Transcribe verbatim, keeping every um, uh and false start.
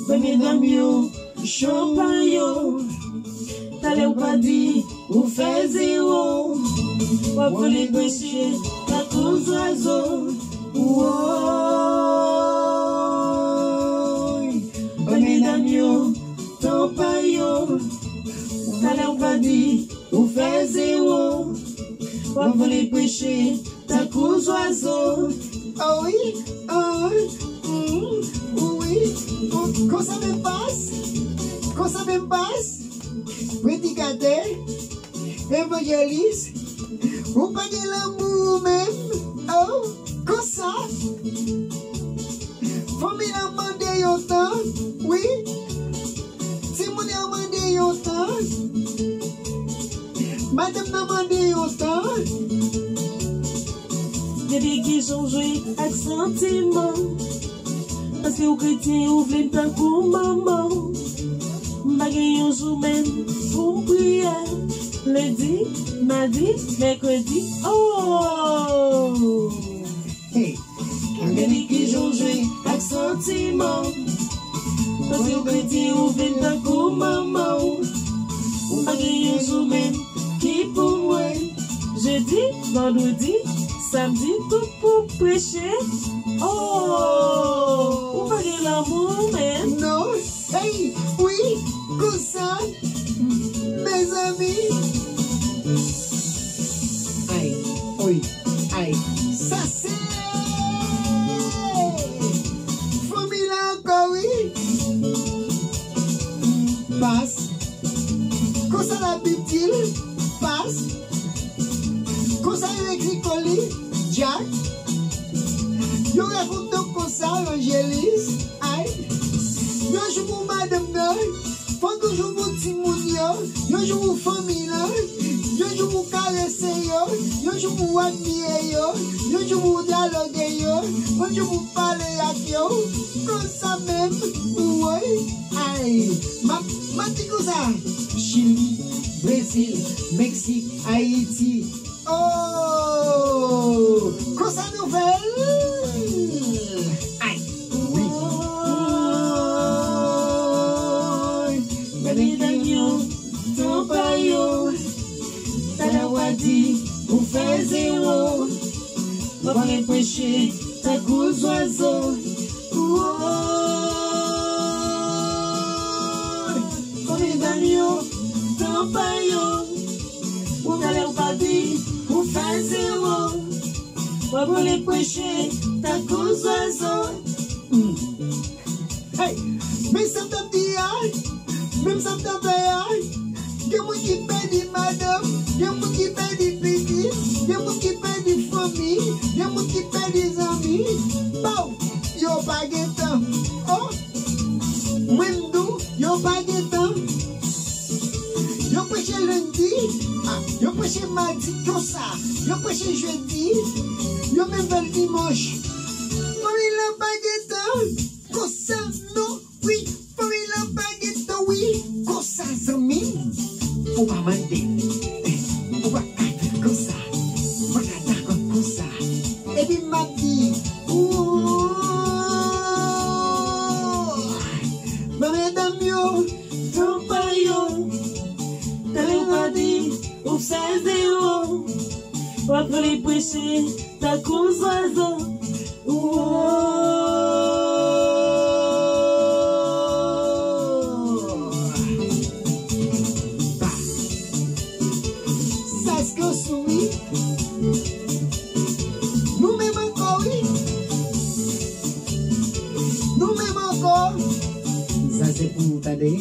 Premye dam yo, chanpay yo. Talè w pa di ou fè zewo. W ap vole preche tankou zwazo. Woy. Premye dam yo, chanpay yo. Talè w pa di ou fè zewo. W ap vole preche tankou zwazo. Oh wi, ah, mm, wi. Konsa menm pas, konsa menm pas. Predikatè, evanjelis, ou pa gen lanmou ou menm. Oh, konsa. Fanmi an mande yon tan, wi. Timoun yo mande yon tan. Madanm nan mande yon tan. Gade kijan w jwe ak santiman. Paske w kretyen, ou vle m tankou manman w. M pa gen yon jou menm pou m priye. Lendi, madi, mèkredi, oh! Hey! Gade kijan w jwe ak santiman. Paske w kretyen, ou vle m tankou manman w. Ou pa gen yon jou menm ki pou mwen. Jedi, vandredi, samdi, tout pou preche. Oh, ou pa gen lanmou menm. Non, hey, wi, konsa, mezanmi. Ay, oy, ay, sa se fanmi la ankò, wi. Pas. Konsa Labib di l, pas. Konsa yo ekri kò li, Dyak. Yo rakonte w konsa, Anjelis. Ay. Yon jou pou madanm nan, fò toujou pou timoun yo, yon jou pou fanmi lan, yon jou pou karese yo, yon jou pou admire yo, yon jou pou dyaloge yo, yon jou pou pale ak yo. Konsa menm, woy, ay. M ap, m ap di konsa, Chili, Brezil, Meksik, Ayiti. Oh, konsa nou fè l. Ay, wi. Woy, gade medam yo, tanpay yo. Talè w a di ou fè zewo. W ap vle preche tankou zwazo. Woy, medam yo, tanpay yo. Ou talè ou pa di ou fè zewo. W ap vole preche tankou zwazo. Hmm. Hey, men sa m t ap di a, men sa m t ap fè a. Gen moun ki pèdi madanm, gen moun ki pèdi pitit, gen moun ki pèdi fanmi, gen moun ki pèdi zanmi. Baw, yo pa gen tan. Oh, mwen m di w, yo pa gen tan. Yo preche lendi, ah, yo preche madi konsa, yo preche jedi, yo menm fè l dimanch. Fanmi lan pa gen tan. Konsa non, wi, fanmi lan pa gen tan, wi. Konsa, zanmi m, ou pa mande m. Ou pa ka fè konsa. Ou pa ka dakò konsa. Epi m ap di, ooh, men medam yo, tanpay yo. Talè w pa di ou fè zewo. W ap vle preche tankou zwazo. Woy. Ba. Sa se sou wi. Nou menm ankò, wi. Nou menm ankò. Sa se pou ou, tande.